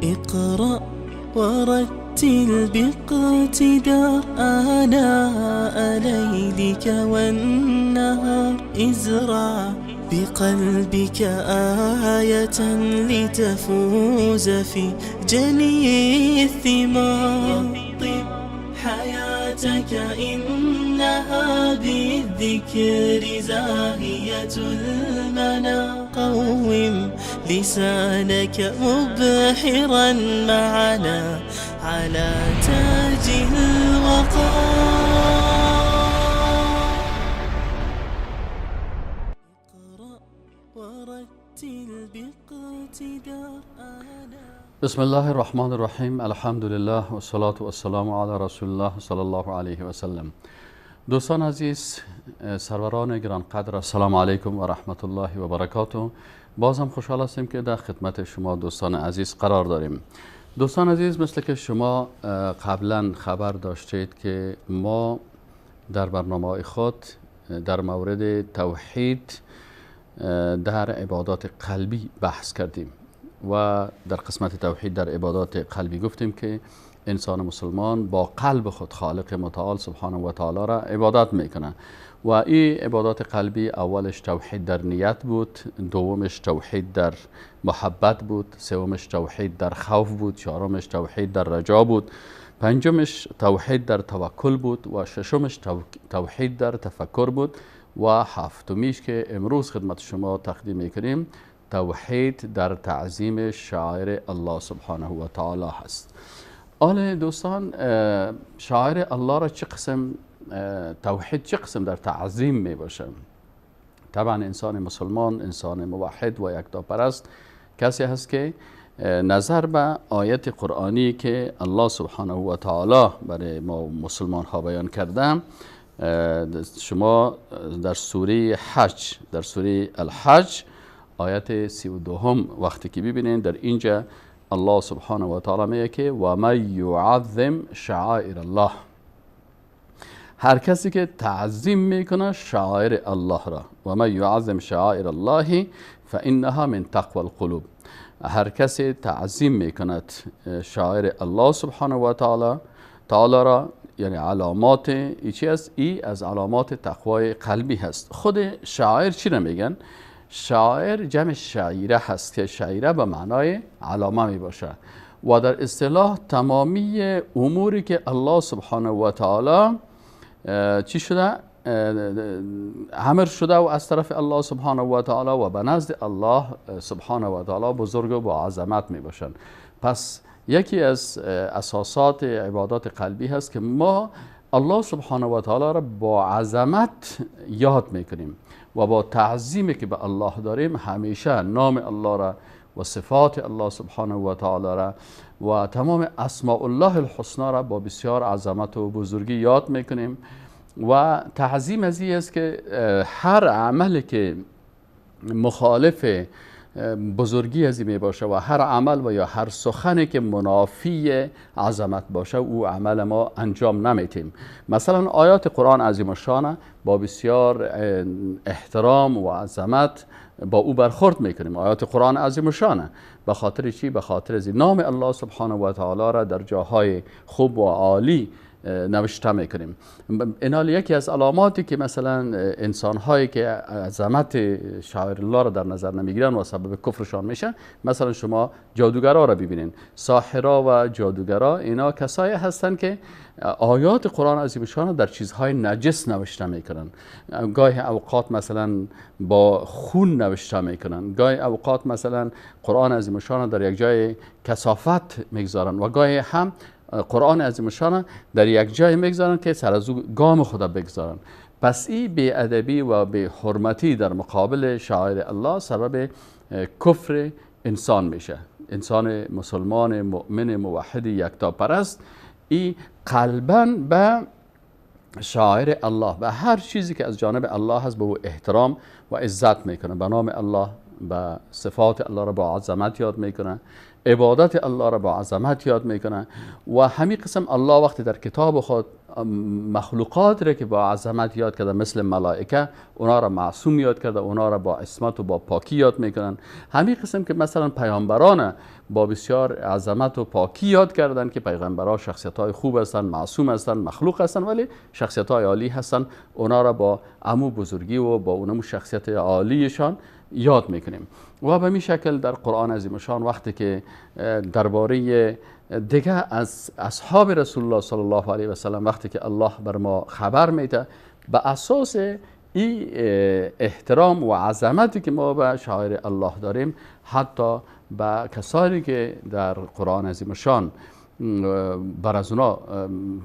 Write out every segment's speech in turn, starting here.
اقرأ ورتل باقتدار آناء ليلك والنهار، ازرع بقلبك آية لتفوز في جني الثمار. رطب حياتك إنها بالذكر زاهية المنى، قوم لسانك مبحرا معنا على تاج الوقار. اقرأ ورتل باقتدار. بسم الله الرحمن الرحیم. الحمد لله و الصلاة و السلام علی رسول الله صلی الله علیه و سلم. دوستان عزیز، سروران گرانقدر، السلام علیکم و رحمت الله و برکاته. باز هم خوشحال هستیم که در خدمت شما دوستان عزیز قرار داریم. دوستان عزیز، مثل که شما قبلا خبر داشتید که ما در برنامه خود در مورد توحید در عبادات قلبی بحث کردیم و در قسمت توحید در عبادات قلبی گفتیم که انسان مسلمان با قلب خود خالق متعال سبحانه و تعالی را عبادت میکنه و این عبادات قلبی اولش توحید در نیت بود، دومش توحید در محبت بود، سومش توحید در خوف بود، چهارمش توحید در رجا بود، پنجمش توحید در توکل بود و ششمش توحید در تفکر بود و هفتمیش که امروز خدمت شما تقدیم میکنیم توحید در تعظیم شعائر الله سبحانه و تعالی هست. آله دوستان، شعائر الله را چه قسم توحید چه قسم در تعظیم می باشه؟ طبعا انسان مسلمان، انسان موحد و یکتاپرست کسی هست که نظر به آیت قرآنی که الله سبحانه و تعالی برای ما مسلمان ها بیان کرده، شما در سوره حج، در سوره الحج آیت 32 وقتی که ببینین در اینجا الله سبحانه و تعالی میگه که و من یعظم شعائر الله، هر کسی که تعظیم میکنه شعائر الله را، و من یعظم شعائر الله فانها من تقوى القلوب، هر کسی تعظیم میکند شعائر الله سبحانه و تعالی را، یعنی علامات ای چی است؟ ای از علامات تقوای قلبی هست. خود شعائر چی را میگن؟ شعائر جمع شعیره هست که شعیره به معنای علامه می باشه و در اصطلاح تمامی اموری که الله سبحانه و تعالی چی شده؟ امر شده و از طرف الله سبحانه و تعالی و به نزد الله سبحانه و تعالی بزرگ و با عظمت می باشند. پس یکی از اساسات عبادات قلبی هست که ما الله سبحانه و تعالی را با عظمت یاد میکنیم و با تعظیمی که به الله داریم همیشه نام الله را و صفات الله سبحانه و تعالی را و تمام اسماء الله الحسنا را با بسیار عظمت و بزرگی یاد میکنیم. و تعظیم از این است که هر عملی که مخالف بزرگی از این می باشه و هر عمل و یا هر سخنی که منافی عظمت باشه او عمل ما انجام نمیتیم. مثلا آیات قرآن عظیم الشان با بسیار احترام و عظمت با او برخورد میکنیم. آیات قرآن عظیم الشان به خاطر چی؟ به خاطر از نام الله سبحانه و تعالی را در جاهای خوب و عالی نوشته میکنیم. اینال یکی از علاماتی که مثلا انسان هایی که عظمت شعائر الله را در نظر نمیگیرن و سبب کفرشان میشن، مثلا شما جادوگرا را ببینین، ساحرا و جادوگرا، اینا کسایی هستن که آیات قرآن عظیم الشان در چیزهای نجس نوشته میکنن. گاهی اوقات مثلا با خون نوشته میکنن، گاهی اوقات مثلا قرآن عظیم الشان در یک جای کثافت میگذارن و گاهی هم قرآن عظیم الشان در یک جای میگذارن که سر از او گام خدا بگذارن. پس این بی ادبی و بی حرمتی در مقابل شعائر الله سبب کفر انسان میشه. انسان مسلمان مؤمن موحد یکتاپرست ای قلباً به شعائر الله، به هر چیزی که از جانب الله هست به او احترام و عزت میکنه، به نام الله به صفات الله را با عظمت یاد میکنه، عبادت الله را با عظمت یاد میکنه. و همین قسم الله وقتی در کتاب خود مخلوقات را که با عظمت یاد کرده، مثل ملائکه، اونا را معصوم یاد کرده، اونا را با عصمت و با پاکی یاد میکنن. همین قسم که مثلا پیامبران با بسیار عظمت و پاکی یاد کردن که پیغمبرها شخصیت های خوب هستند، معصوم هستند، مخلوق هستند، ولی شخصیت های عالی هستند، اونا را با عمو بزرگی و با اونمو شخصیت عالیشان یاد میکنیم. و به می شکل در قرآن عظیم شان وقتی که درباره دیگه از اصحاب رسول الله صلی الله علیه و سلم وقتی که الله بر ما خبر میده، به اساس این احترام و عظمتی که ما به شعائر الله داریم، حتی به کسانی که در قرآن عظیم شان بر از اونا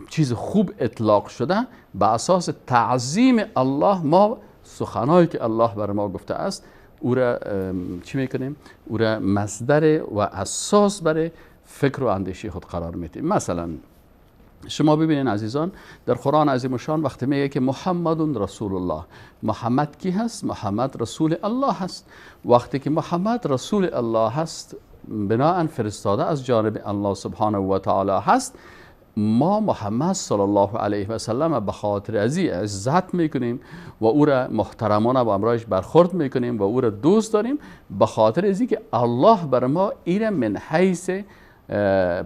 چیز خوب اطلاق شده، به اساس تعظیم الله ما سخنایی که الله بر ما گفته است او را چی میکنیم؟ او را مصدر و اساس برای فکر و اندیشه خود قرار میدیم. مثلا شما ببینین عزیزان، در قرآن عظیم شان وقتی میگه که محمد رسول الله، محمد کی هست؟ محمد رسول الله هست. وقتی که محمد رسول الله هست، بناء فرستاده از جانب الله سبحانه و تعالی هست، ما محمد صلی الله علیه و سلم به خاطر ازی عزت میکنیم و او را محترمانه با امرایش برخورد میکنیم و او را دوست داریم، به خاطر ازی که الله بر ما ایره من حیث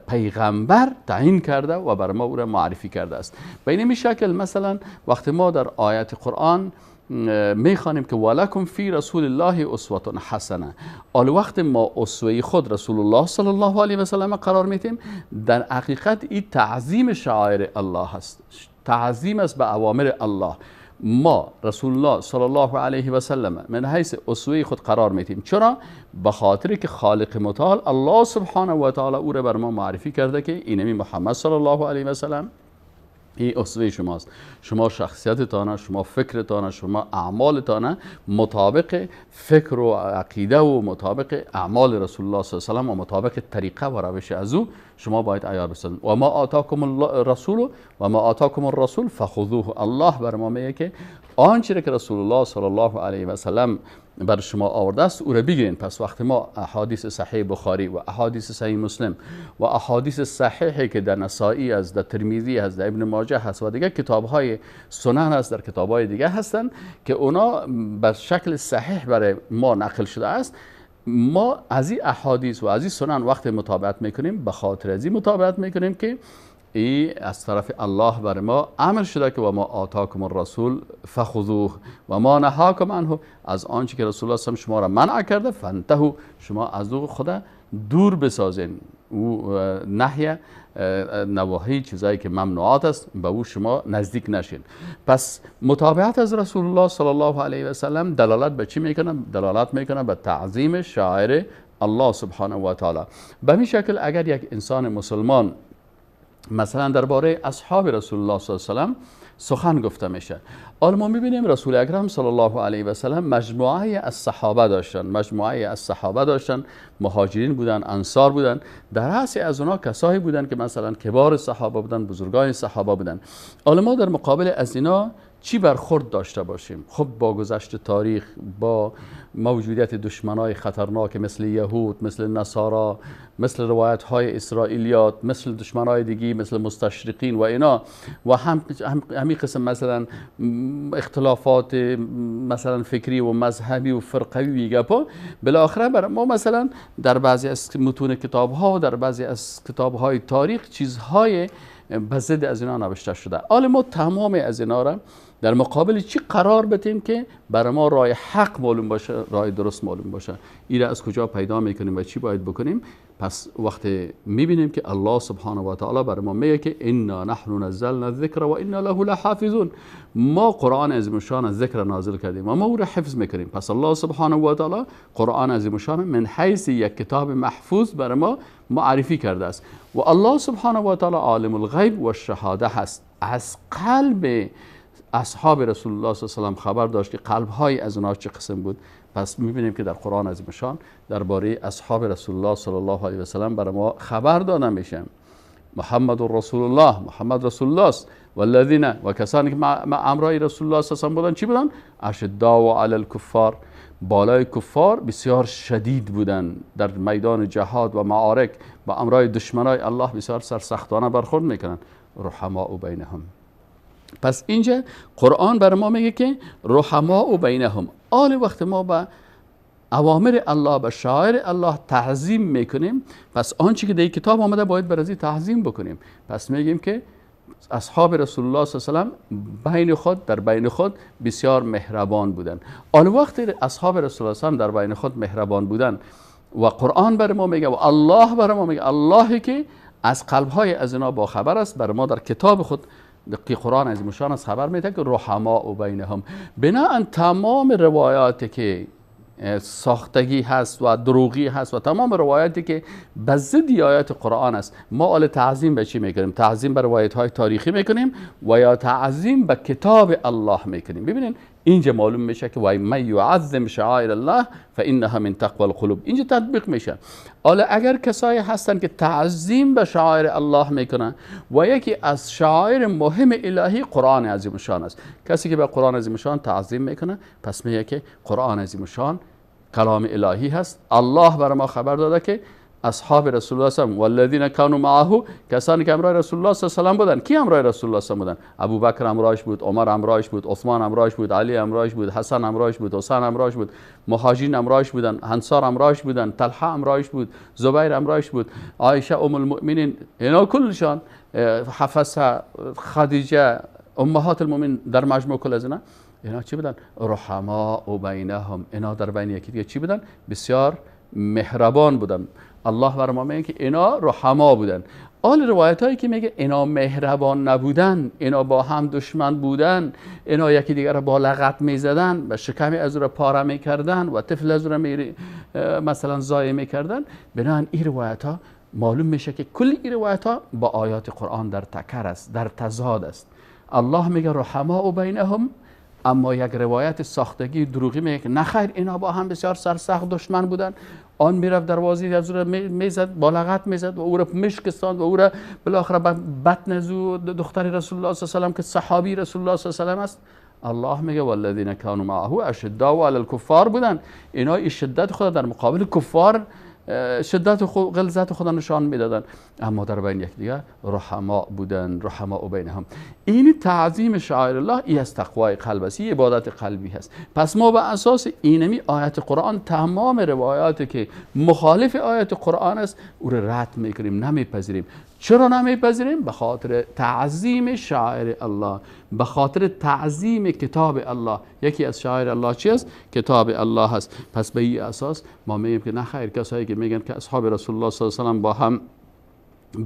پیغمبر تعیین کرده و بر ما او را معرفی کرده است. به این شکل مثلا وقتی ما در آیت قرآن میخوانیم که ولکم فی رسول الله اسوه حسنه، آل وقت ما اسوه خود رسول الله صلی الله علیه و سلم قرار میتیم، در حقیقت این تعظیم شعائر الله است، تعظیم است به اوامر الله. ما رسول الله صلی الله علیه و سلم من حیث اسوه خود قرار میتیم. چرا؟ به خاطر که خالق متعال الله سبحانه و تعالی او را بر ما معرفی کرده که اینمی محمد صلی الله علیه و سلم این اسوه شماست، شما شخصیتتانه، شما فکرتانه، شما اعمالتانه مطابق فکر و عقیده و مطابق اعمال رسول الله صلی الله علیه و سلم و مطابق طریقه و روش از او شما باید عیار بسازید. و ما آتاکم الرسول و ما آتاکم الرسول فخذوه. الله بر ما میگه که آنچه که رسول الله صلی الله علیه و سلم بر شما آورده است او را بگیرین. پس وقتی ما احادیث صحیح بخاری و احادیث صحیح مسلم و احادیث صحیحی که در نسائی است، در ترمذی هست، در ابن ماجه هست و دیگه کتاب‌های سنن هست، در کتاب‌های دیگه هستند که اونا بر شکل صحیح برای ما نقل شده است، ما از این احادیث و از این سنن وقت متابعت میکنیم، به خاطر از این متابعت میکنیم که ای از طرف الله بر ما امر شده که و ما آتاکم الرسول فخذوه و ما نهاکم عنه، از آنچه که رسول الله شما را منع کرده فانتهوا، شما از او خدا دور بسازین. او نهی نواهی چیزایی که ممنوعات است به او شما نزدیک نشین. پس متابعت از رسول الله صلی الله علیه و سلم دلالت به چی میکنه؟ دلالت میکنه به تعظیم شعائر الله سبحانه و تعالی. به این شکل اگر یک انسان مسلمان مثلا درباره اصحاب رسول الله صلی الله علیه و سلم سخن گفته میشه، حالا ما میبینیم رسول اکرم صلی الله علیه و سلم مجموعه از صحابه داشتن، مجموعه از صحابه داشتن، مهاجرین بودن، انصار بودن، در رأس از اونا کسایی بودن که مثلا کبار صحابه بودن، بزرگان صحابه بودن. حالا ما در مقابل از اینا چی برخورد داشته باشیم؟ خب با گذشت تاریخ، با موجودیت دشمنای خطرناک مثل یهود، مثل نصارا، مثل روایت های اسرائیلیات، مثل دشمنای دیگی مثل مستشرقین و اینا، و همین قسم مثلا اختلافات مثلا فکری و مذهبی و فرقوی و گپا، بالاخره بر ما مثلا در بعضی از متون کتاب ها و در بعضی از کتاب های تاریخ چیزهای به ضد از اینا نوشته شده. حالا ما تمام از اینا را در مقابل چی قرار بدیم که برای ما راه حق معلوم باشه، راه درست معلوم باشه؟ این را از کجا پیدا میکنیم و چی باید بکنیم؟ پس وقتی میبینیم که الله سبحانه و تعالی برای ما میگه که انا نحن نزلنا الذکر و انا له لحافظون، ما قرآن عظیم الشان ذکر نازل کردیم و ما او را حفظ میکنیم. پس الله سبحانه و تعالی قرآن عظیم الشان من حیث یک کتاب محفوظ برای ما معرفی کرده است و الله سبحانه و تعالی عالم الغیب و الشهاده هست. از قلب اصحاب رسول الله صلی الله علیه و سلم خبر داشت که قلب های از اونها چه قسم بود. پس میبینیم که در قرآن عظیم الشان درباره اصحاب رسول الله صلی الله علیه و سلم برای ما خبر داده میشه. محمد رسول الله، محمد رسول الله است، والذین و کسانی که مع امرای رسول الله صلی الله علیه و سلم بودن چی بودن؟ اشداء علی الکفار، بالای کفار بسیار شدید بودن، در میدان جهاد و معارک با امرای دشمنای الله بسیار سرسختانه برخورد میکنن. رحماء بینهم. پس اینجا قرآن بر ما میگه که رحماء بینهم. آل وقت ما به اوامر الله، به شعائر الله تعظیم میکنیم، پس آنچه که در کتاب آمده باید بر از این تعظیم بکنیم. پس میگیم که اصحاب رسول الله صلی الله علیه و سلم بین خود، در بین خود بسیار مهربان بودن. آن وقت اصحاب رسول الله صلی الله علیه و در بین خود مهربان بودن و قرآن بر ما میگه و الله بر ما میگه، اللهی که از قلبهای از اینا با خبر است، بر ما در کتاب خود که قرآن عظیم الشان از خبر میده که رحماء بینهم. بناءً تمام روایاتی که ساختگی هست و دروغی هست و تمام روایاتی که به ضد آیات قرآن است، ما آل تعظیم به چی میکنیم؟ تعظیم به روایت های تاریخی میکنیم و یا تعظیم به کتاب الله میکنیم. ببینین اینجا معلوم میشه که و من یعظم شعائر الله فانها من تقوى القلوب، اینجا تطبیق میشه. حالا اگر کسایی هستن که تعظیم به شعائر الله میکنن و یکی از شعائر مهم الهی قرآن عظیم الشان است، کسی که به قرآن عظیم الشان تعظیم میکنه، پس میگه که قرآن عظیم الشان کلام الهی هست. الله بر ما خبر داده که اصحاب رسول الله صلی الله علیه و والذین کانوا معه، کسانی که همراه رسول الله صلی الله علیه و بودن. کی همراه رسول الله صلی الله علیه و بودن؟ ابوبکر همراهش بود، عمر همراهش بود، عثمان همراهش بود، علی همراهش بود، حسن همراهش بود، حسین همراهش بود، مهاجرین همراهش بودن، انصار همراهش بودن، طلحه همراهش بود، زبیر همراهش بود، عایشه ام المؤمنین، اینا کلشان، حفصه، خدیجه، امهات المؤمنین، در مجموع کل از اینا، اینا چی بودن؟ رحماء بینهم. اینا در بین یکی دیگه چی بودن؟ بسیار مهربان بودن. الله بر ما میگه که اینا رحما بودن. آل روایت هایی که میگه اینا مهربان نبودن، اینا با هم دشمن بودن، اینا یکی دیگر را با لغت میزدن و شکم از او را پاره میکردن و طفل از او را مثلا ضایع میکردن، بنابراین این روایت ها معلوم میشه که کل این روایت ها با آیات قرآن در تکر است، در تضاد است. الله میگه رحما بینهم، اما یک روایت ساختگی دروغی میگه که نخیر اینا با هم بسیار سرسخت دشمن بودن. آن میرفت دروازه از او را میزد، با لغت میزد و او را میشکستاند و او را بالاخره بطن از او دختر رسول الله صلی الله علیه و سلم که صحابی رسول الله صلی الله علیه و سلم است. الله میگه والذین کانوا معه اشداء علی الکفار بودن. اینا این شدت خود در مقابل کفار، شدت و غلظت خود نشان میدادن، اما در بین یکدیگر رحما بودن، رحما بینهم. این تعظیم شعائر الله ای از تقوای قلب است، این عبادت قلبی هست. پس ما به اساس اینمی آیت قرآن تمام روایاتی که مخالف آیت قرآن است او را رد میکنیم، نمیپذیریم. چرا نمیپذیریم؟ به خاطر تعظیم شعائر الله، به خاطر تعظیم کتاب الله. یکی از شعائر الله چی است؟ کتاب الله است. پس به این اساس ما میگیم که نه خیر، کسایی که میگن که اصحاب رسول الله صلی الله علیه و سلم با هم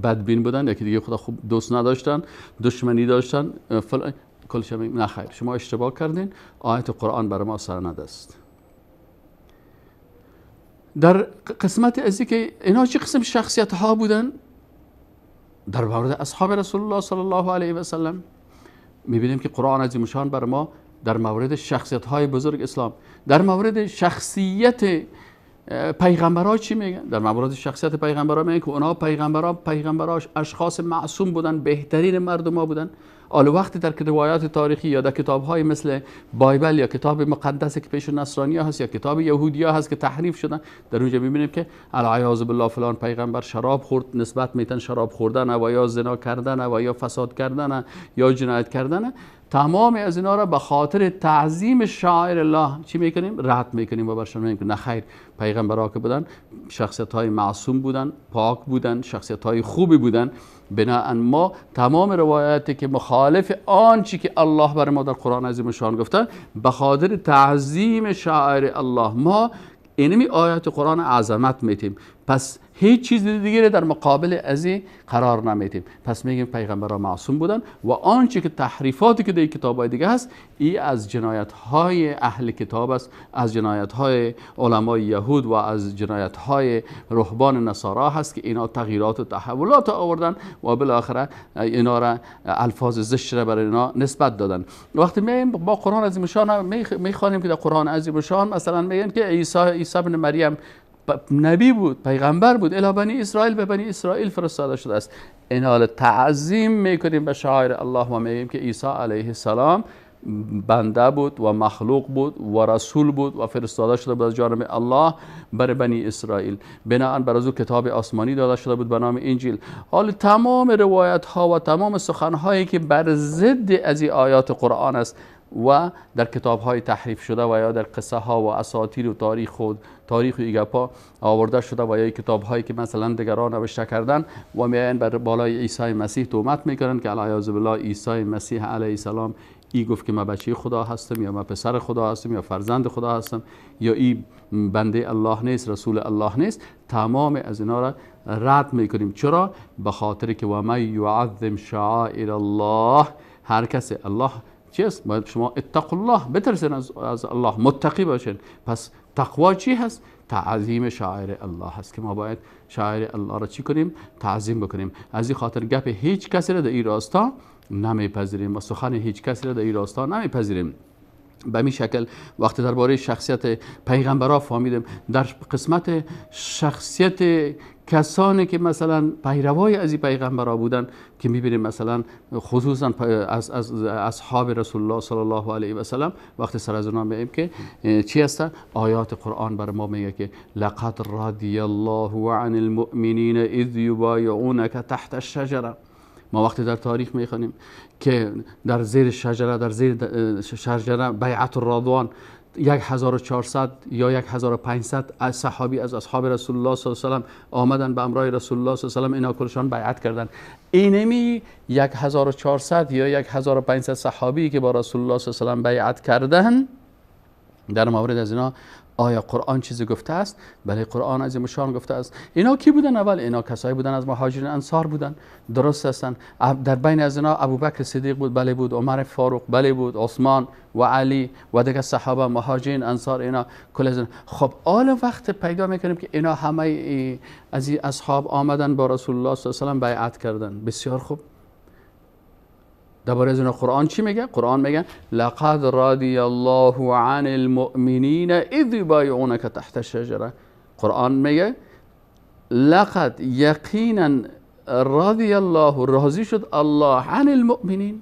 بدبین بودن، یکی دیگه خدا خوب دوست نداشتن، دشمنی داشتن، فلان، کلش میگیم نه خیر، شما اشتباه کردین، آیت قرآن بر ما سرند است. در قسمت ازی که اینا چه قسم شخصیت ها بودن در مورد اصحاب رسول الله صلی الله علیه و سلم میبینیم که قرآن عظیم الشان بر ما در مورد شخصیت های بزرگ اسلام، در مورد شخصیت پیغمبرها چی میگن؟ در مورد شخصیت پیغمبرها میگن که اونا پیغمبرها اشخاص معصوم بودن، بهترین مردم ها بودن. حالا وقتی در روایات تاریخی یا در کتاب های مثل بایبل یا کتاب مقدس که پیش نصرانی ها هست یا کتاب یهودی ها هست که تحریف شدن، در اونجا میبینیم که العیاذ بالله فلان پیغمبر شراب خورد، نسبت میتن شراب خوردن و یا زنا کردن و یا فساد کردن یا جنایت کردن. تمام از اینا را به خاطر تعظیم شعائر الله چی میکنیم؟ رد میکنیم و برشان میگیم که نه خیر، پیغمبرها که بودن شخصیت های معصوم بودن، پاک بودن، شخصیت های خوبی بودن. بناءً ما تمام روایاتی که مخالف آنچه که الله بر ما در قرآن عظیم الشان گفتن، به خاطر تعظیم شعائر الله ما اینمی آیات قرآن عظمت میتیم. پس هیچ چیز دیگری در مقابل از این قرار نمیتیم. پس میگیم پیغمبران معصوم بودن و آنچه که تحریفاتی که در کتاب‌های دیگه هست، ای از جنایت‌های اهل کتاب است، از جنایت‌های علمای یهود و از جنایت‌های رهبان نصارا هست که اینا تغییرات و تحولات آوردن و بالاخره اینا را الفاظ زشت را برای اینا نسبت دادن. وقتی میایم با قرآن عظیم الشان میخوانیم که در قرآن عظیم الشان مثلا میگن که عیسی بن مریم نبی بود، پیغمبر بود، الی بنی اسرائیل، به بنی اسرائیل فرستاده شده است. این حال تعظیم میکنیم به شعائر الله و میگیم که عیسی علیه السلام بنده بود و مخلوق بود و رسول بود و فرستاده شده بود از جانب الله بر بنی اسرائیل. بناءً بر از او کتاب آسمانی داده شده بود به نام انجیل. حال تمام روایت ها و تمام سخن هایی که بر ضد از این آیات قرآن است و در کتاب های تحریف شده و یا در قصه ها و اساطیر و تاریخ و ایگپا آورده شده و یا کتاب هایی که مثلا دیگران نوشته کردن و میاین بر بالای عیسی مسیح تهمت میکنن که العیاذ بالله عیسی مسیح علیه السلام ای گفت که من بچه خدا هستم یا من پسر خدا هستم یا فرزند خدا هستم یا ای بنده الله نیست، رسول الله نیست. تمام از اینا را رد میکنیم. چرا؟ به خاطر که و من یعظم شعائر الله، هر کس الله چیست؟ باید شما اتقوا الله، بترسین از الله، متقی باشین. پس تقوا چی هست؟ تعظیم شعائر الله هست که ما باید شعائر الله را چی کنیم؟ تعظیم بکنیم. از این خاطر گپ هیچ کسی را در این راستا نمیپذیریم و سخن هیچ کسی را در این راستا نمیپذیریم. به این شکل وقتی درباره شخصیت پیغمبرها فهمیدیم، در قسمت شخصیت کسانی که مثلا پیروای از این پیغمبرها بودن که میبینیم مثلا خصوصا از اصحاب رسول الله صلی الله علیه و سلم، وقتی سر از اونها میگیم که چی هستن؟ آیات قرآن بر ما میگه که لقد رضی الله عن المؤمنین اذ یبایعونک تحت الشجره. ما وقتی در تاریخ میخوانیم که در زیر شجره، در زیر شجره بیعت الرضوان 1400 یا 1500 از صحابی از اصحاب رسول الله صلی الله علیه و سلم آمدن به امرای رسول الله صلی الله علیه و سلم، اینا کلشان بیعت کردن. اینمی 1400 یا 1500 صحابی که با رسول الله صلی الله علیه و سلم بیعت کردن، در مورد از اینا آیا قرآن چیزی گفته است؟ بله، قرآن از مشان گفته است. اینا کی بودن اول؟ اینا کسایی بودن از مهاجرین انصار بودن، درست هستن. در بین از اینا ابوبکر صدیق بود، بله بود، عمر فاروق بله بود، عثمان و علی و دیگر صحابه مهاجرین انصار، اینا کل از اینا. خب آل وقت پیدا میکنیم که اینا همه از این اصحاب آمدن با رسول الله صلی الله علیه و سلم بیعت کردن. بسیار خوب. درباره از اینا قرآن چی میگه؟ قرآن میگه لقد رضی الله عن المؤمنین اذ یبایعونک تحت الشجره. قرآن میگه لقد، یقینا، رضی الله، راضی شد الله، عن المؤمنین.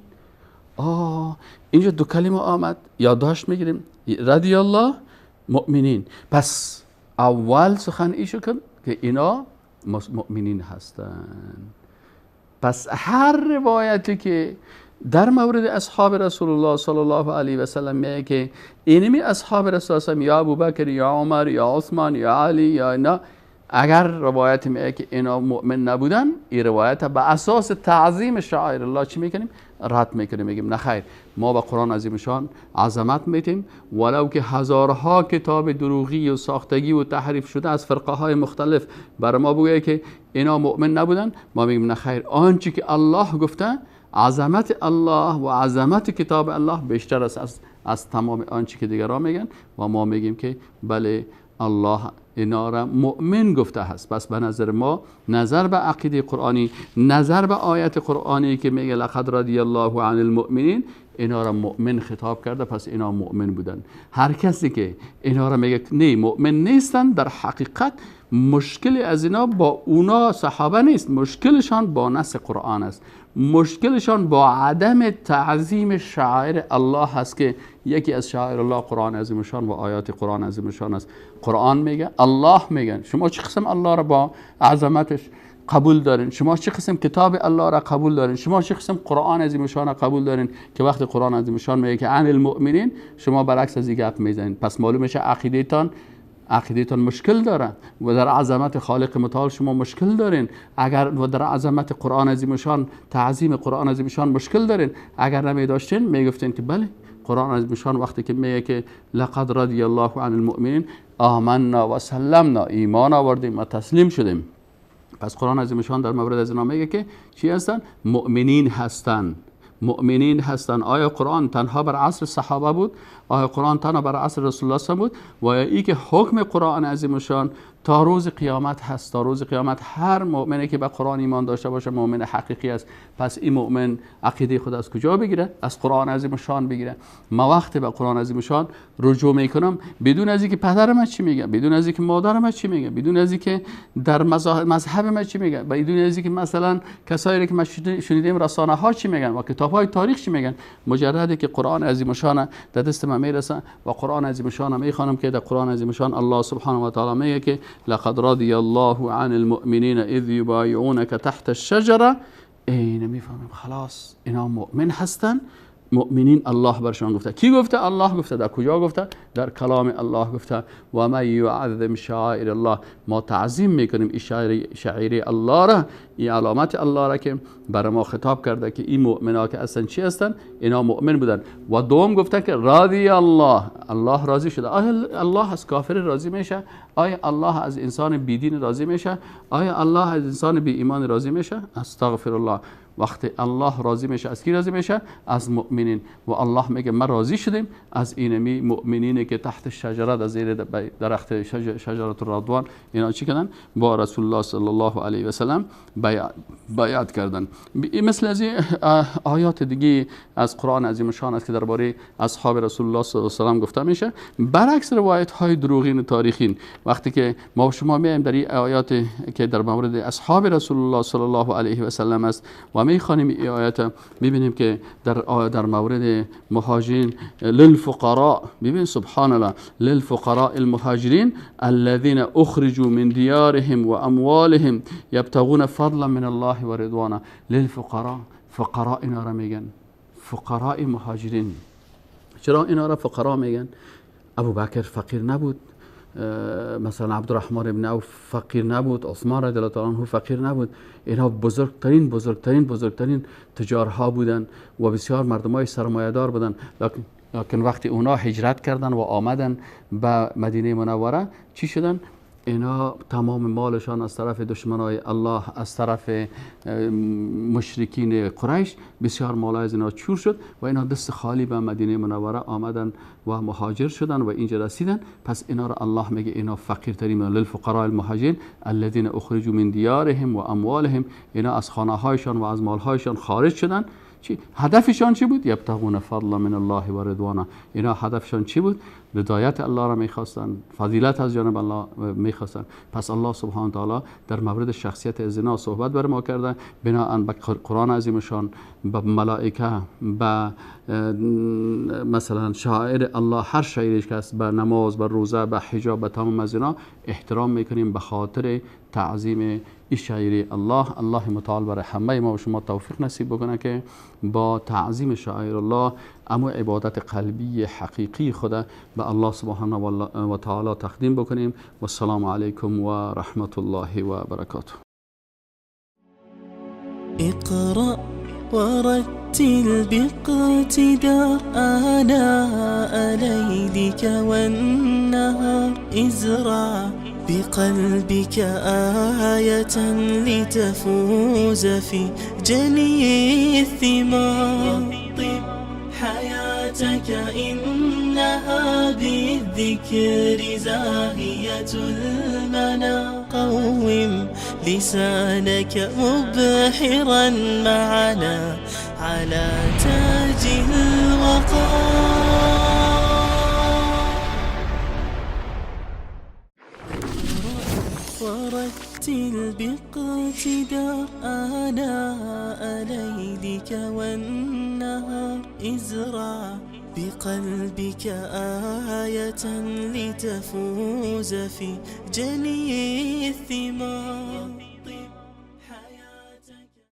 اینجا دو کلمه آمد، یادداشت میگیریم، رضی الله، مؤمنین. پس اول سخن ایشو کن که اینا مؤمنین هستند. پس هر روایتی که در مورد اصحاب رسول الله صلی الله علیه و سلم میگه که اینمی اصحاب رسول الله یا ابوبکر یا عمر یا عثمان یا علی یا اینا، اگر روایت میگه که اینا مؤمن نبودن، این روایت به اساس تعظیم شعائر الله چی میکنیم؟ رد میکنیم، میگیم نه خیر، ما به قرآن عظیمشان عظمت میتیم، ولو که هزارها کتاب دروغی و ساختگی و تحریف شده از فرقه های مختلف بر ما بگه که اینا مؤمن نبودن، ما میگیم نه خیر، آنچه که الله گفته عظمت الله و عظمت کتاب الله بیشتر است از تمام آنچه که دیگران میگن، و ما میگیم که بله الله اینا را مؤمن گفته هست. پس به نظر ما، نظر به عقیده قرآنی، نظر به آیت قرآنی که میگه لقد رضی الله عن المؤمنین، اینا را مؤمن خطاب کرده، پس اینا مؤمن بودن. هر کسی که اینا را میگه نه مؤمن نیستن، در حقیقت مشکل از اینا با اونا صحابه نیست، مشکلشان با نص قرآن است، مشکلشان با عدم تعظیم شعائر الله هست که یکی از شعائر الله قرآن عظیمشان و آیات قرآن عظیمشان است. قرآن میگه، الله میگه، شما چه قسم الله را با عظمتش قبول دارین؟ شما چه قسم کتاب الله را قبول دارین؟ شما چه قسم قرآن عظیمشان را قبول دارین که وقتی قرآن عظیمشان میگه که عن المؤمنین، شما برعکس از این گپ میزنین؟ پس معلوم میشه عقیده‌تان مشکل داره و در عظمت خالق متعال شما مشکل دارین. اگر و در عظمت قرآن عظیمشان، تعظیم قرآن عظیمشان مشکل دارین. اگر نمی داشتین میگفتین که بله قرآن عظیمشان وقتی که میگه که لقد رضی الله عن المؤمنین آمنا و سلمنا، ایمان آوردیم و تسلیم شدیم. پس قرآن عظیمشان در مورد از اینا میگه که چی هستن؟ مؤمنین هستن. مؤمنین هستند. آیا قرآن تنها بر عصر صحابه بود؟ آیا قرآن تنها برای عصر رسول الله بود و یا ای که حکم قرآن عظیم الشان تا روز قیامت هست؟ تا روز قیامت هر مؤمنی که به قرآن ایمان داشته باشه مؤمن حقیقی است. پس این مؤمن عقیده خود از کجا بگیره؟ از قرآن عظیم الشان بگیره. ما وقتی به قرآن عظیم الشان رجوع میکنم، بدون از اینکه پدر من چی میگه، بدون از اینکه مادر من چی میگه، بدون از اینکه در مذهب من چی میگه، بدون از اینکه مثلا کسایی که ما شنیدیم رسانه ها چی میگن و کتاب های تاریخ چی میگن، مجرده که قرآن عظیم الشان در دست من میرسه و قرآن عظیم الشان میخوانم که در قرآن عظیم الشان الله سبحانه و تعالی میگه که لقد رضی الله عن المؤمنین اذ یبایعونک تحت الشجره. اینو میفهمیم خلاص اینا مؤمن هستن. مؤمنین الله برشان گفته. کی گفته؟ الله گفته. در کجا گفته؟ در کلام الله گفته. و من یعظم شعائر الله، ما تعظیم میکنیم این شعائر الله را، این علامت الله را که برای ما خطاب کرده که این مؤمنا که اصلا چی هستن؟ اینا مؤمن بودن. و دوم گفته که راضی الله، الله راضی شده. آیا الله از کافر راضی میشه؟ آیا الله از انسان بیدین راضی میشه؟ آیا الله از انسان بی ایمان راضی میشه؟ استغفر الله. وقتی الله راضی میشه از کی راضی میشه؟ از مؤمنین. و الله میگه ما راضی شدیم از اینمی مؤمنینی که تحت شجره، در زیر درخت شجره الرضوان اینا چی کردن؟ با رسول الله صلی الله علیه و سلم بیعت کردن. مثل از این آیات دیگه از قرآن عظیم شان است که درباره اصحاب رسول الله صلی الله علیه و سلم گفته میشه. برعکس روایت های دروغین تاریخین، وقتی که ما شما میایم در این آیات که در مورد اصحاب رسول الله صلی الله علیه و سلم است و میخوانیم این آیات، میبینیم که در مورد مهاجرین للفقراء، ببین سبحان الله، للفقراء المهاجرین الذين اخرجوا من دیارهم و اموالهم یبتغون فضلا من الله و رضوانه. للفقراء، فقراء اینا را میگن، فقراء مهاجرین. چرا اینا را فقراء میگن؟ ابوبکر فقیر نبود، مثلا عبدالرحمن ابن عوف فقیر نبود، عثمان رضی الله عنه فقیر نبود. اینها بزرگترین بزرگترین بزرگترین تجارها بودن و بسیار مردمای سرمایه‌دار بودن. لکن وقتی اونا هجرت کردن و آمدن به مدینه منوره چی شدن؟ اینا تمام مالشان از طرف دشمنای الله، از طرف مشرکین قریش، بسیار مالای از اینا چور شد و اینا دست خالی به مدینه منوره آمدن و مهاجر شدن و اینجا رسیدن. پس اینا را الله میگه اینا فقیرترین، للفقراء المهاجرین الذين اخرجوا من دیارهم و اموالهم. اینا از خانه هایشان و از مالهایشان خارج شدن. چی هدفشان چی بود؟ یبتغون فضلا من الله و رضوانه. اینا هدفشان چی بود؟ رضایت الله را میخواستن، فضیلت از جانب الله میخواستن. پس الله سبحانه تعالی در مورد شخصیت از اینا صحبت بر ما کرده، بناء به قرآن عظیمشان، به ملائکه، به مثلا شاعر الله، هر شاعرش که است، به نماز، به روزه، به حجاب، به تمام از اینا احترام میکنیم به خاطر تعظیم شاعری الله. الله متعال برای همه ما و شما توفیق نصیب بکنه که با تعظیم شعائر الله اما عبادت قلبی حقیقی خود به الله سبحانه و تعالی تقدیم بکنیم. و السلام علیکم و رحمت الله و برکاته. اقرأ ورتل باقتدار آناء ليلك والنهار، ازرع بقلبك آية لتفوز في جني الثمار. طب حياتك إنها بالذكر زاهية المنى، قوم لسانك مبحرا معنا على تاج الوقار. ورتل باقتدار آناء ليلك والنهار، ازرع بقلبك آية لتفوز في جني الثمار.